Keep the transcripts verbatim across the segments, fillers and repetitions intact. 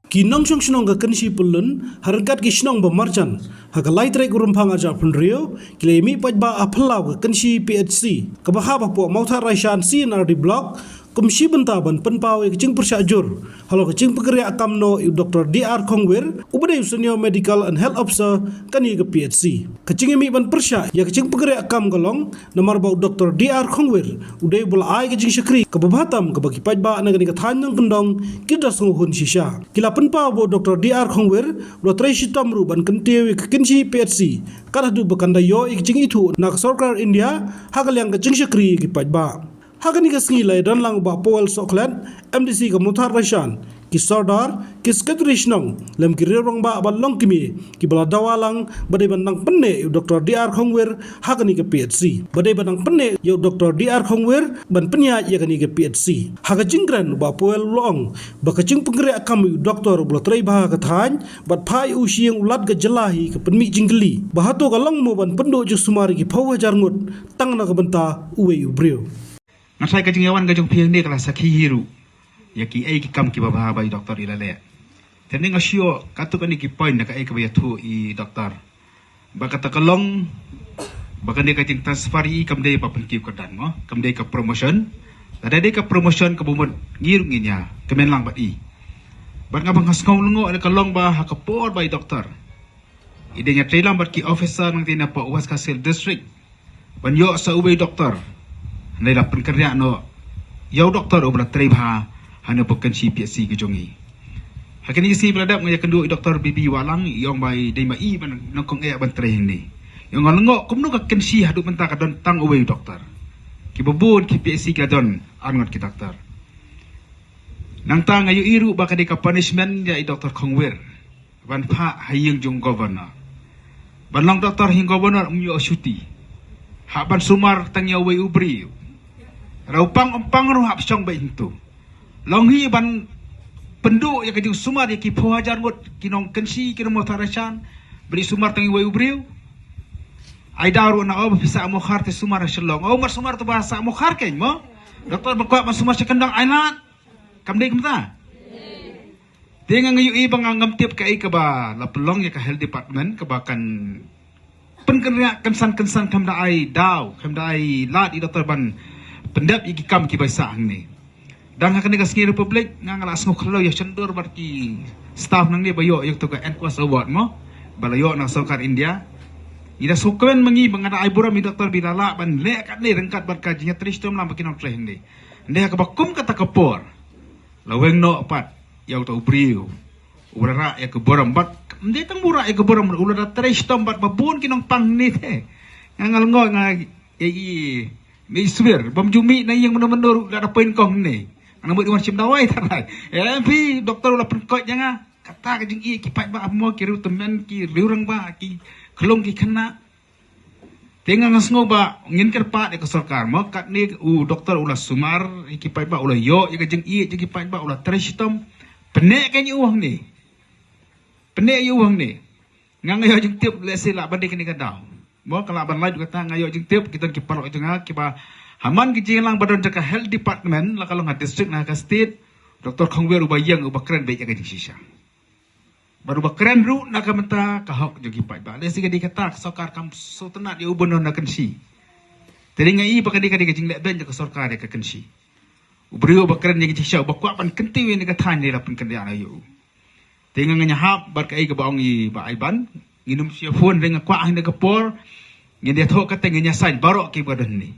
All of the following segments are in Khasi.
Ki nongshong shnong ka Kynshi Pyllun, ha ryngkat ki shnong ba marjan, ha ka lai tarik u Rymphang arhajar arphew hynriew, ki la ïa mih paidbah ha phyllaw ka Kynshi P H C, kaba hap hapoh Mawthadraishan C and R D Block, kum shi bynta ban pynpaw ïa ka jingpyrshah jur halor ka jingpynkhreh kam noh ïa u Doctor D R Khongwir, uba dei u Senior Medical and Health Officer kane ka P H C. Ka jingïa mih ban pyrshah ïa ka jingpynkhreh kam ka long namar ba u Doctor D R Khongwir u dei uba la ai ka jingshakri kaba bha tam, kaba ki paidbah na kane ka thaiñ nongkyndong ki da sngewhun shisha. Ki la pynpaw ba u Doctor D R Khongwir u la trei shitom ruh ban kyntiew ïa ka Kynshi P H C, kat haduh ba kan da ïoh ïa ka jingithuh na ka sorkar India ha ka liang ka jingshakri ïa ki paidbah. Ha kane ka sngi la ïadon lang u Bah Powell Sohkhlet, M D C ka Mawthadraishan, ki sordar, ki sekretari shnong, lem ki riew rangbah ba long kmie, kiba la dawa lang ba dei ban nang pynneh ïa u Doctor D R Khongwir ha kane ka P H C. Ba dei ban nang pynneh ïa u Doctor D R Khongwir ban pynïaid ïa kane ka P H C. Ha ka jingkren u Bah Powell u la ong ba ka jingpynkhreh kam ïa u doktor uba la trei bha ha ka thaiñ bad phah ïa u sha ïing u Lat ka jylla hi ka pynmih jingkylli ba hato ka long mo ban pynduh jingsumar ïa ki phew hajar ngut tang na ka bynta uwei u briew. Nga tharai ka jingïawan ka jong phi hangne ka la sakhi hi ruh ïa kiei ki kam kiba bha ba i doktor i la leh. Te nga shu ïoh katto katne ki point na kaei kaba ïathuh i doktor, ba kata ka long ba kane ka jingtransfer i kam dei ba pynkiew kyrdan mo, kam dei ka promotion. Lada dei ka promotion kaba mut ngi ruh ngin ïa kmen lang bad i. Bad nga ba nga sngew lyngngoh ka long ba ha ka por ba i doktor i dang ïatrei lang bad ki officer nangta na poh West Khasi Hills District ban ïoh sa uwei doktor, hynrei la pynkynriah noh ïa u doktor uba la trei bha ha kane ka Kynshi P H C ka jong i. Ha kane ka sngi ba la dep nga ïakynduh i doktor B B Wahlang, i ong ba i dei ma i ban nyngkong eh ban trei hangne. I ong nga lyngngoh kumno ka Kynshi haduh mynta ka don tang uwei u doktor. Kiba bun ki P H C ki la don ar ngut ki doktor. Nangta nga ïohi ruh ba ka dei ka punishment ïa i doktor Khongwir ban phah ha ïing jong governor. Ban long doktor ha ïing governor um ïoh shuti. Hap ban sumar tang ïa uwei u briew. Lada u pang um pang ruh hap shong beit hangto. Long hi ban pynduh ïa ka jingsumar ïa ki phew hajar ngut ki nong Kynshi, ki nong Mawthadraishan, ban ïa sumar tang ïa uwei u briew. Ai daw ruh na o ba phi sah Mawkhar te sumar ha Shillong. O, mar sumar te ba sah Mawkhar keiñ mo. Doktor ba kwah ban sumar sha kyndong ai lad. Kam dei kumta. Te nga ïohi ba nga ngam tip kaei kaba la pynlong ïa ka health department kaba kan pynkynriah kynsan kynsan, kam da ai daw, kam da ai lad ïa i doktor ban pyndep ïa ki kam kiba i sah hangne. Dang ha kane ka sngi Republic nga, nga la sngew khlem ïa shon dur bad ki staff nangne ba ïoh ïa kato ka N COSH award mo, ba la ïoh na sorkar India. Ngi da sngewkmen ma ngi ba nga da ai burom ïa i doktor ba i la lah ban leh katne ryngkat bad ka jingïatrei shitom lang bad ki nongtrei hangne. Hynrei ha kaba kum kata ka por la weng noh pat ïa uta u briew uba la rah ïa ka burom bad ym dei tang ba u rah ïa ka burom, u la da trei shitom bad ba bun ki nongpang hangne te. Nga, nga lyngngoh nga ïa i, mei swir bym ju mih na ïing mynno mynno ruh, la da poi nyngkong hangne. Nga mut i wan shim dawai tharai. Eh, phi doktor u la pynkoit ïa nga. Kata ka jingïeit ki paidbah mo, ki riew tymmen, ki riew rangbah, ki khlung ki khynnah. Te nga, nga sngew ba ngin kyrpad ïa ka sorkar mo, katne u doktor u la sumar ïa ki paidbah, u la ïoh ïa ka jingïeit ïa ki paidbah, u la trei shitom. Pynneh keiñ ïa u hangne. Pynneh ïa u hangne. Nga, nga ïoh jingtip lehse lah ban dei kane ka daw. Mo, ka lah ban lait kata, nga ïoh jingtip ki don ki paralok jong nga kiba ha man ki jingïalang ba don jong ka health department, la ka long ha district ne ha ka state. Doktor Khongwir uba ïeng, uba kren beit ïa ka jingshisha. Bad uba kren ruh na ka bynta ka hok jong ki paidbah. Lehse ka dei kata ka sorkar kam sngewtynnat ïa u ban don ha Kynshi. Te nga i ba ka dei, ka dei ka jingleh beiñ jong ka sorkar ïa ka Kynshi. U briew uba kren ïa ka jingshisha, uba kwah ban kyntiew ïa ka thaiñ, ne la pynkynriah noh ïa u. Te nga, nga ïahap bad kaei kaba ong i Bah Aiban, ngin ym shym ïa phone, hynrei nga kwah ha kane ka por ngin ïathoh kata, ngin ïa sign baroh kiba don hangne.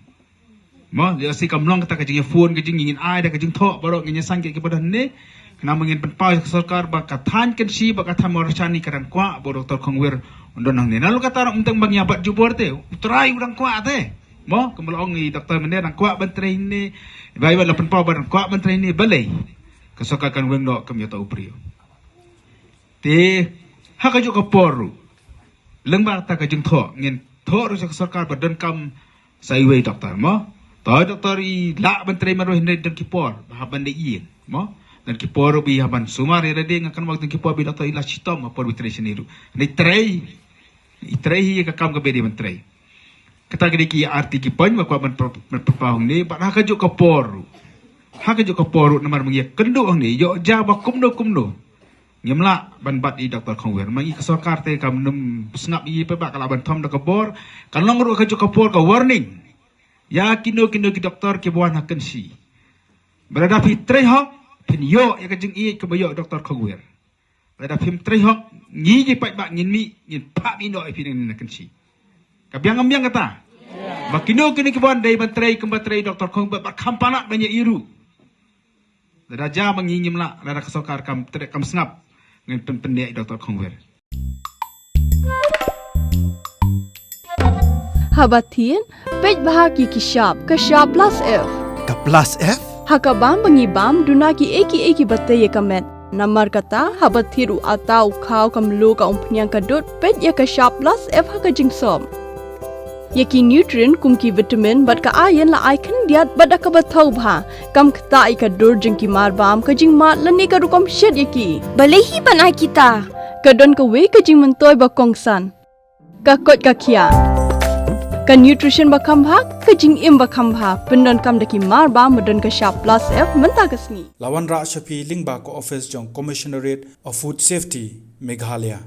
Mo, lehse kam long kata ka jingïa phone ka jing, ngin ai da ka jingthoh baroh, ngin ïa sign ki, kiba don hangne. Khnang ba ngin pynpaw ïa ka sorkar ba ka thaiñ Kynshi bad ka thaiñ Mawryngkneng ka dang kwah ba u Doktor Khongwir un don hangne. Nalor kata ruh ym tang ba ngin ïa bat jubor te, U Trai u dang kwah te. Mo, kumba la ong i doktor mynne, dang kwah ban trei hangne. Ba i, ba la pynpaw ba dang kwah ban trei hangne, balei ka sorkar kan weng noh kum ïa uta u briew. Te ha kajuh ka por ruh, lyngba kata ka jingthoh, ngin thoh ruh sha ka sorkar ba donkam sa iwei doktor mo. To doktor i lah ban trei marwei, hynrei don ki por ba hap ban leit ïing mo. Don ki por ruh ba i hap ban sumar ïa lade, nga kynmaw don ki por ba i doktor i lait shitom ha por ba i trei shane ruh. Hynrei i trei, i trei hi ïa ka kam kaba i dei ban trei. Kata ka dei ki arti ki point ba kwah ban pyn-, ban pynpaw hangne, bad ha kajuh ka por ruh. Ha kajuh ka por ruh namar ba ngi ïakynduh hangne, ïoh jia ba kumno kumno. Ngim lah ban bat ïa i Doktor Khongwir. Ma ngi ka sorkar te kam nym sngap ïa i paidbah, ka lah ban thom da ka bor. Ka long ruh ka juk ka por ka warning ïa kino kino ki doktor kiba wan ha Kynshi. Ba lada phi trei hok, phin ïoh ïa ka jingïeit kaba ïoh Doktor Khongwir. Lada phim trei hok, ngi ki paidbah ngin mih, ngin phah mih noh ïa phi na Kynshi. Ka biang, kam biang kata? Ba kino kino kiba wan dei ban trei kumba trei Doktor Khongwir, ba kham palat ban ïa i ruh. Lada jia ma ngi ngim lah, lada ka sorkar kam trei, kam sngap, ngin pynpynïaid Doktor Khongwir. Haba thied, peit bha ki ki shap, ka shap plus F. Ka plus F? Ha ka bam ba ngi bam, duna ki ei ki ei kiba tei ïa ka met. Namar kata, haba thied u atta, u khaw, ka mluh, ka umphniang, ka dud, peit ïa ka shap plus F ha ka jingsop. Ïa ki nutrient kum ki vitamin bad ka iron la ai khyndiat bad da kaba thaw bha. Kam ktah ïa ka dur jong ki mar bam, ka jingmad lane ka rukom shet ïa ki. Balei hi ban ai kita? Ka don kawei ka jingmyntoi ba kongsan. Ka koit ka khiah. Ka nutrition ba kham bha, ka jingim ba kham bha. Pyndonkam da ki mar bam ba don ka shap plus F mynta ka sngi. La wanrah sha phi lyngba ka office jong Commissionerate of Food Safety, Meghalaya.